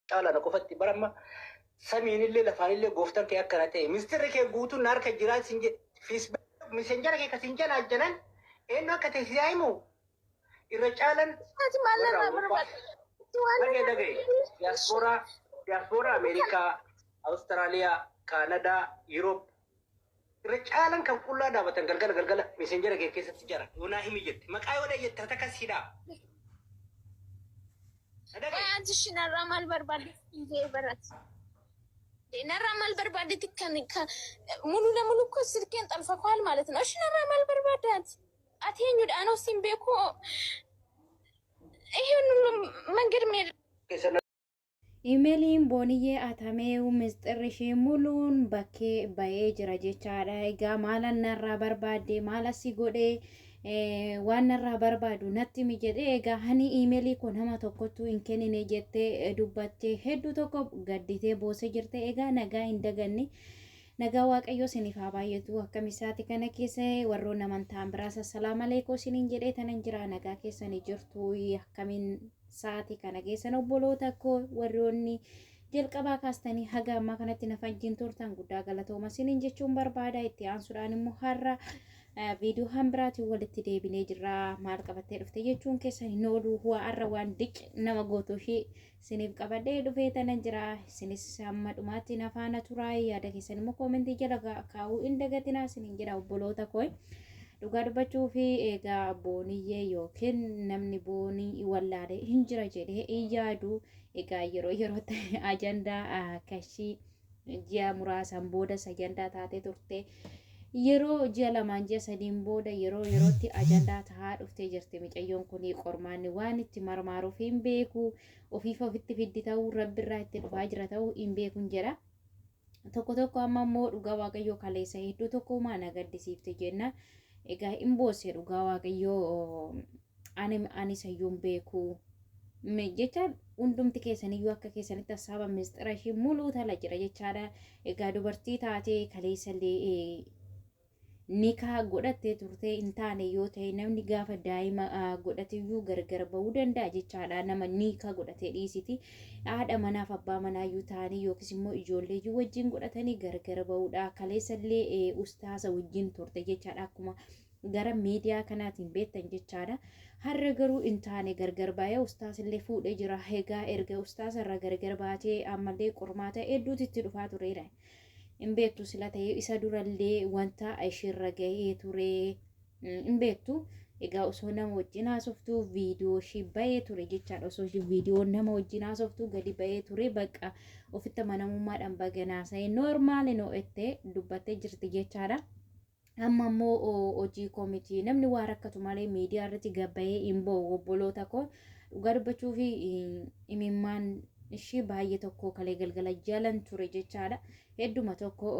Caala na qofatti bara amma samiinillee lafaanillee gooftaan kee akkana ta'e mistirri kee guutuun na harka jiraa sin jedhe Facebook messenger kee kasin jalaa jalan eenyu akka ta'e si haa himu irra caalan Ati maal warra narraa Awurooppaa barbaadde? Waan dhaga'e narraa dhaga'e diyaaspooraa diyaaspooraa Ameerikaa Awustiraaliyaa Kaanadaa Yuroop irra caalan kan qullaa dhaabatan galgala galgala messenger kee keessatti jara yoo naa himi jette maqaa yoo dhaye jette takka siidhaa na dhaga'i. Ati ishii narraa maal barbaadde jedhee barate. Narraa maal barbaaddetti kan kan ሙሉ ለሙሉ እኮ ስልኬን ጠልፈከዋል ማለት ነው። እሺ narraa maal barbaadde ati? Ati eenyudha? Anoo siin beeku ይሄን ሁሉ መንገድ መሄድ Keessa Imeeliin Booniyyee atamee misxirri ishee muluun bakkee ba'ee jira jechaadha. Egaa maala narraa barbaadde maala si godhee waan narraa barbaadu natti himi jedhee egaa hani imeelii koo nama tokkottuu hin kennine jettee dubbattee hedduu tokko gadditee boosee jirte. Egaa nagaa hin daganne. Nagaa Waaqayyoo isiniif haa baay'atu. Akkam isaati kana keessa warroon amantaan biraas assalaamu alaikum isiniin jedhee tanan jira. Nagaa keessanii jirtu akkamiin sa'aatii kana keessan obboloota koo warroonni jalqabaa kaastanii haga ammaa kanatti na fajjiin turtan guddaa galatooma isiniin jechuun barbaada. Itti aansuudhaan immoo har'a viidiyoo hambiraatiin walitti deebinee jirra. Maal qabattee dhufte jechuun keessan hin oolu. Har'a waan diq nama gootu ishee isiniif qabadhee dhufee tanan jira. Isinis hamma dhumaatti na faana turaa. Yaada keessan immoo koomentii jala kaa'uu hin dagatinaa isiniin jedha obboloota koo. Dhugaa dubbachuu fi egaa booniyyee yookiin namni boonii wallaale hin jira jedhee hin yaadu. Egaa yeroo yerootti ajandaa kashii ji'a muraasaan boodas ajandaa taatee turte. Yeroo ji'a lamaan ji'a sadiin booda yeroo yerootti ajandaa tahaa dhuftee jirti micayyoon kun qormaanni waan itti marmaaruuf hin beeku. Ofiif ofitti fiddi ta'uu rabbirraa itti dhufaa jira ta'uu hin beekun jedha. Tokko tokko amma immoo dhugaa waaqayyoo kaleessa hedduu tokko na gaddisiifte jenna. Egaa hin boosse dhugaa waaqayyoo ani ani sayyuu hin beeku. Jecha hundumti keessaniyyuu akka keessanitti hassaaba misxira ishii muluu tala jira jechaadha. Egaa dubartii taatee kaleessallee nikaa godhattee turtee hin taane yoo ta'e namni gaafa daa'ima godhateyyuu gargar ba'uu danda'a jechaadha. Nama nikaa godhatee dhiisiti. Haadha manaaf abbaa manaayyuu ta'anii yookiis immoo ijoolleeyyuu wajjin godhatanii gargar ba'uudha. Kaleessallee ustaasa wajjin turte jechaadha. Akkuma gara miidiyaa kanaatiin beektan jechaadha. Har'a garuu hin taane gargar baay'ee ustaasillee fuudhee jira. Egaa erga ustaasa irraa gargar baatee ammallee qormaata hedduutu itti dhufaa tureera. Hin beektu sila ta'e isa durallee wanta isheerra ga'ee ture hin beektu. Egaa osoo nama wajjin haasoftuu viidiyoo ishii ba'ee ture jechaadha. Osoo ishii viidiyoo nama wajjin haasoftuu gadi ba'ee ture bakka ofitti amanamummaadhaan baganaasa'ee noormaali noo ettee dubbattee jirti jechaadha. Amma immoo hojii koo miti namni waa rakkatu malee miidiyaa irratti gabbayee hin boo'u obboloota koo dhugaa dubbachuu fi imimmaan ishii baay'ee tokko kalee galgala jalan ture jechaadha. Hedduma tokko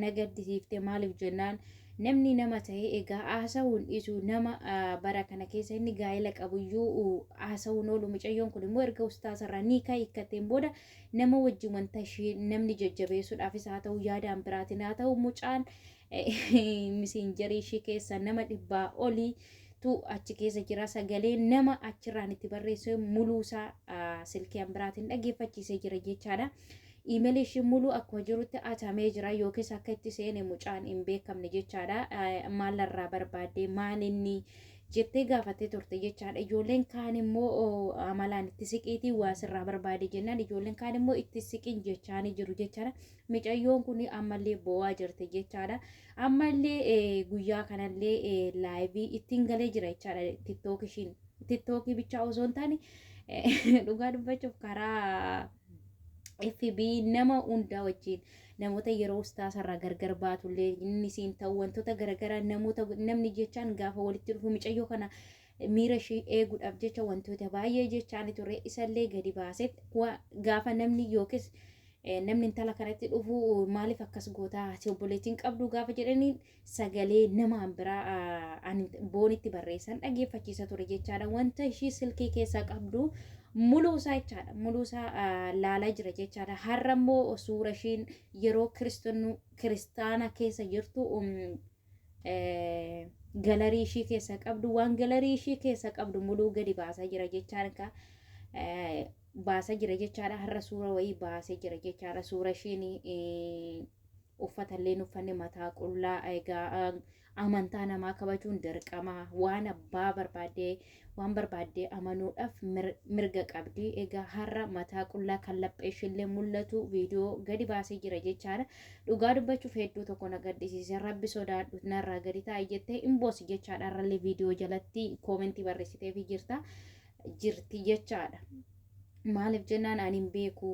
na gaddisiifte maaliif jennaan namni nama ta'e egaa haasa'uun dhiisu nama bara kana keessa inni gaa'ela qabuyyuu haasa'uun oolu mucayyoon kun immoo erga ustaasarraa ni hiikkateen booda nama wajjin wanta ishee namni jajjabeessuudhaafis haa ta'u yaadaan biraatiin haa ta'u mucaan misinjarii ishee keessa nama dhibbaa oliitu achi keessa jira sagalee nama achirraan itti barreessee muluusaa silkii biraatiin dhaggeeffachiisee jira jechaadha. Iimeelii ishee muluu akkuma jirutti atamee jira yookiis akka itti seene mucaan hin beekamne jechaadha. Maalarraa barbaadde maal inni jettee gaafattee turte jechaadha. Ijoolleen kaan immoo amalaan itti siqiitii waa sirraa barbaade jennaan ijoolleen kaan immoo itti siqin jechaanii jiru jechaadha. Micayyoon kun ammallee boo'aa jirti jechaadha. Ammallee guyyaa kanallee laayivii ittiin galee jira jechaadha. Tiktook ishiin tiktookii bichaa osoo hin taane dhugaa dubbachuuf karaa FB nama hundaa wajjin namoota yeroo ustaasarraa gargar baatullee inni siin ta'u wantoota garaagaraa namoota namni jechaan gaafa walitti dhufu micayyoo kana miira ishee eeguudhaaf jecha wantoota baay'ee jechaan ture isallee gadi baasee gaafa namni yookiis namni intala kanatti dhufu maaliif akkas gootaa ati obboleettiin qabdu gaafa jedhaniin sagalee namaan biraa boonitti barreessan dhaggeeffachiisa ture jechaadha. Wanta ishii silkii keessaa qabdu muluu isaa jechaadha. Muluu isaa laalaa jira jechaadha. Har'a immoo suura ishiin yeroo kiristaana keessa jirtu galarii ishii keessa qabdu waan galarii ishii keessa qabdu muluu gadi baasaa jira jechaadha. Baasaa jira jechaadha. Har'a suura wayii baasee jira jechaadha. Suura ishiin uffata illee uffanne, mataa qullaa. Egaa amantaa namaa kabajuun dirqama. Waan abbaa barbaaddee, waan barbaaddee amanuudhaaf mirga qabdi. Egaa har'a mataa qullaa kan laphee ishiillee mul'atu viidiyoo gadi baasee jira jechaadha. Dhugaa dubbachuuf hedduu tokko na gaddisiise. Rabbi sodaadhu, narraa gadi taa'e jettee hin boosi jechaadha. Har'allee viidiyoo jalatti koomentii barreessiteefii jirta jirti jechaadha. Maaliif jennaan ani hin beeku.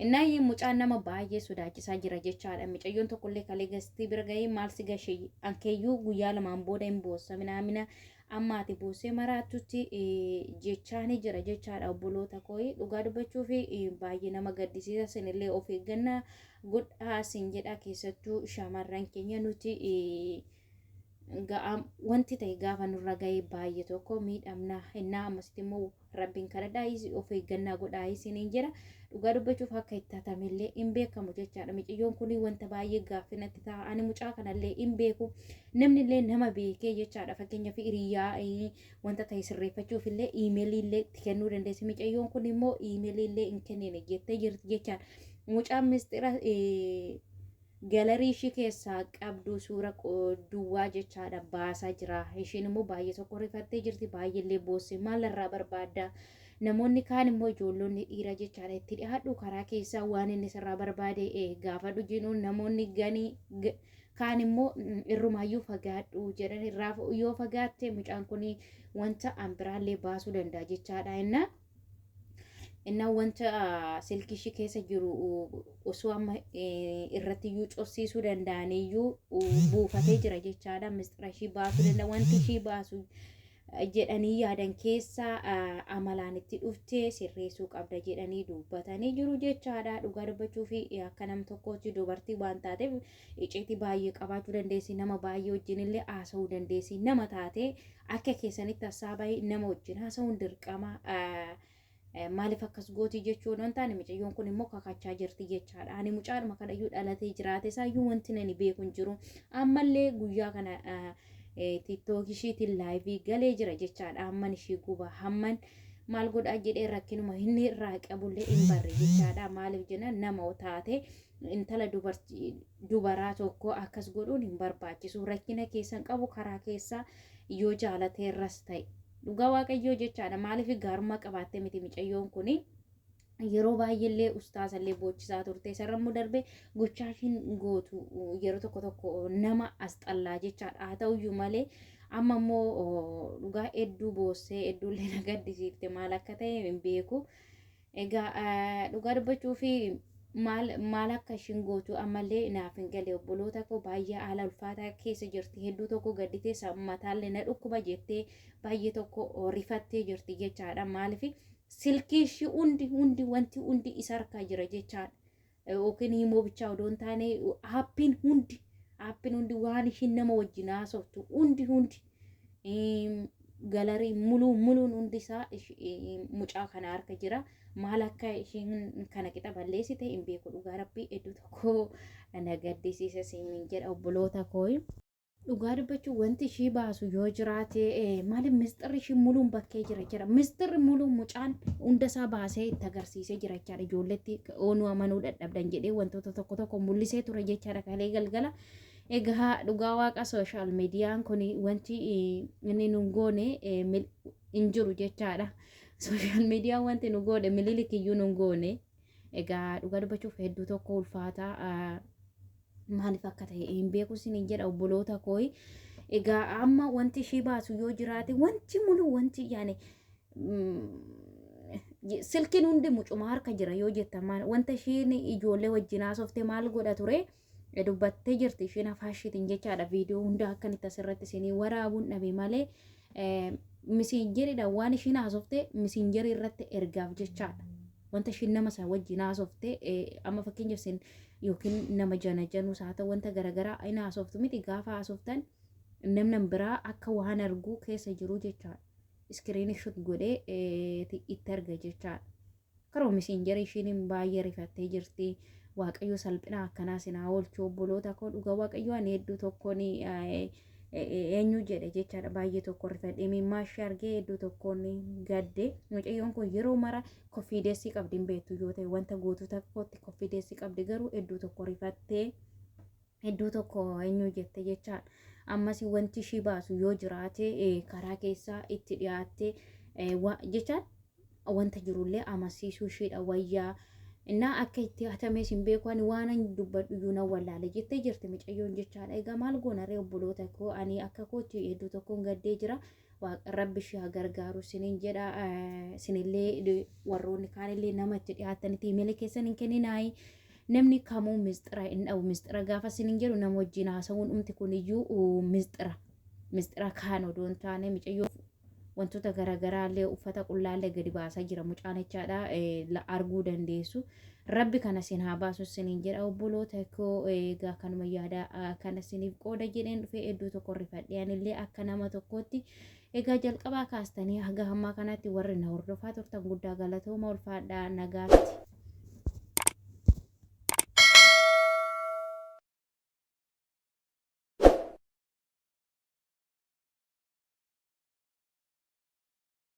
Innaa mucaan nama baay'ee sodaachisaa jira jechaadha. Mucayyoon tokkollee kalee gastii bira gahee, maal si gashee, ankeeyyuu guyyaa 2n booda hin boossa minaamina, amma ati boossee maraattutti jechaani jira jechaadha. Obboloota koo, dhugaa dubbachuu fi baay'ee nama gaddisiisa. Isinillee of eeggannaa godhaa isin jedha. Keessattuu shamarran keenya, nuti wanti ta'e gaafa nurra gahee baay'ee tokko miidhamna. Innaa ammasitti immoo rabbiin kadhadhaa, of eeggannaa godhaa isiniin jedha. Dhugaa dubbachuuf akka itti hatamellee hin beekamu jechaadha. Miciyyoon kun wanta baay'ee gaaffinatti ta'a. Ani mucaa kanallee hin beeku. Namni illee nama beekee jechaadha. Fakkeenyaaf hiriyaa wanta ta'e sirreeffachuuf illee iimeelii illee itti kennuu dandeessi. Miciyyoon kun immoo iimeelii illee hin kennine jettee jirti jechaadha. Mucaan mistira galarii ishii keessaa qabdu suura duwwaa jechaadha baasaa jira. Ishiin immoo baay'ee tokko rifattee jirti, baay'eellee boosse. Maal irraa barbaadda? Namoonni kaan immoo, ijoollonni dhiira jechaadha, itti dhiyaadhu, karaa keessaa waan inni sirraa barbaade gaafadhu jedhuun. Namoonni ganii kaan immoo irrumaayyuu fagaadhu jedhan. Irraa yoo fagaatte mucaan kun wanta an biraallee baasuu danda'a jechaadha. Innaa wanta silkii ishii keessa jiru osoo amma irratti iyyuu cobsiisuu danda'aniyyuu buufatee jira jechaadha. Mistira ishii baasuu danda'a. Wanti ishii baasu jedhanii yaadan keessa amalaan itti dhuftee sirreessuu qabda jedhanii dubbatanii jiru jechaadha. Dhugaa dubbachuu fi akka nam tokkootti dubartii waan taateef icciitii baay'ee qabaachuu dandeessi. Nama baay'ee wajjin illee haasa'uu dandeessi. Nama taate akka keessanitti hassaabaa nama wajjin haasa'uun dirqama. Maaliif akkas gooti jechuun waan taane, mucayyoon kun immoo kakachaa jirti jechaadha. Ani mucaadhuma kanayyuu dhalatee jiraate isaayyuu wanti nani beeku hin jiru. Ammallee guyyaa kana TikTok ishiitiin live galee jira jechaadha. Hamman ishii guba, hamman maal godhaa jedhee rakkinuma inni irraa qabullee hin barre jechaadha. Maaliif jennaan nama taate intala dubartii dubaraa tokko akkas godhuun hin barbaachisu. Rakkina keessan qabu karaa keessaa yoo jaalateerras ta'e. Dhugaa Waaqayyoo jechaadha. Maaliif gaarummaa qabaattee miti mucayyoon kuni. Yeroo baay'eellee ustaazallee boochisaa turte. Isarra darbe gochaa ishiin gootu yeroo tokko tokko nama as xallaa jechaadha. Haa ta'uyyuu malee amma immoo dhugaa hedduu boossee hedduullee na gaddisiifte. Maal akka ta'e hin beeku. Egaa dhugaa dubbachuu fi maal maal akka ishiin gootu ammallee naaf hin galle. Obboloota koo, baay'ee haala ulfaataa keessa jirti. Hedduu tokko gadditee, mataallee na dhukkuba jettee baay'ee tokko rifattee jirti jechaadha. Maaliif silkii ishii hundi hundi, wanti hundi isa harkaa jira jechaadha. Yookiin himoo bichaa odoo hin taane aappiin hundi, waan ishiin nama wajjin haasoftu hundi hundi, galarii muluu muluun hundi isaa mucaa kana harka jira. Maal akka isheen kana qixa balleessite hin beeku. Dhugaa Rabbii hedduu tokko na gaddisiisa siin jedha, obboloota koo. Dhugaa dubbachuu wanti ishii baasu yoo jiraate, maaliif misxirri ishii muluun bakkee jira jira. Misxirri muluun mucaan hundasaa baasee itti agarsiisee jira jechaadha. Ijoolletti oonuu amanuu dadhabdan jedhee wantoota tokko tokko mul'isee ture jechaadha kalee galgala. Egaa dhugaa Waaqa, social mediaan kun wanti inni nu goone hin jiru jechaadha. Social mediaan wanti nu goone Mililik iyyuu nu goone. Egaa dhugaa dubbachuuf hedduu tokko ulfaataa, maaliif akka ta'e hin beeku isiniin jedha, obboloota koo. Egaa amma wanti ishii baasu yoo jiraate, wanti mulu, wanti yaani silkiin hundi mucuma harka jira yoo jettan, maal wanta ishiin ijoollee wajjin haasofte maal godha ture dubbattee jirti ishiin afaan ishiitiin jechaadha. Viidiyoo hunda akkanitti asirratti isinii waraabuun dhabe malee Messengeriidhaan waan ishiin haasofte Messengerii irratti ergaaf jechaadha. Wanta ishiin nama sana wajjin haasofte, amma fakkeenyaaf isin yookiin nama jana januus haa ta'u, wanta garaagaraa hin haasoftu miti? Gaafa haasoftan namni biraa akka waan arguu keessa jiru jechaadha. Screenshot godhee itti arga jechaadha. Karoo Messengerii ishiin baay'ee rifattee jirti. Waaqayyo salphina akkanaa sinaa oolchu, obboloota koo. Dhuga Waaqayyo ani hedduu tokkoon Eenyu jedhe jechaadha. Baay'ee tokko rifadhe, imimmaa ishee argee hedduu tokkoon gadde. Mucayyoon kun yeroo mara konfiidensii qabdi, hin beektu yoo ta'e wanta gootu tokkotti konfiidensii qabdi, garuu hedduu tokko rifattee hedduu tokko eenyu jette jechaadha. Ammas wanti ishii baasu yoo jiraate karaa keessaa itti dhiyaatte jechaan wanta jirullee amansiisuu ishiidha wayyaa. Innaa akka itti hatamees hin beeku, ani waan dubbadhu iyyuu nan wallaale jettee jirti mucayyoon jechaadha. Egaa maal goona ree obboloota koo, ani akka kootti hedduu tokkoon gaddee jira. Rabbi ishee haa gargaaru sinin jedha. Sinillee warroonni kaanillee nama itti dhiyaattanitti imeela keessan hin kenninaayi. Namni kamuu misxira hin dhabu. Misxira gaafa sinin jedhu nama wajjin haasa'uun dhumti kun iyyuu misxira. Misxira kaan odoo hin taane mucayyoo wantoota garaagaraallee uffata qullaallee gadi baasaa jira mucaan jechaadha, arguu dandeessu. Rabbi kana sin haa baasu sinin jedha obboloota koo. Egaa kanuma yaada kana siniif qooda jedheen dhufee, hedduu tokko rifadhe anillee akka nama tokkootti. Egaa jalqabaa kaastanii haga hammaa kanatti warri na hordofaa turtan guddaa galatooma, ulfaadhaa, nagaatti.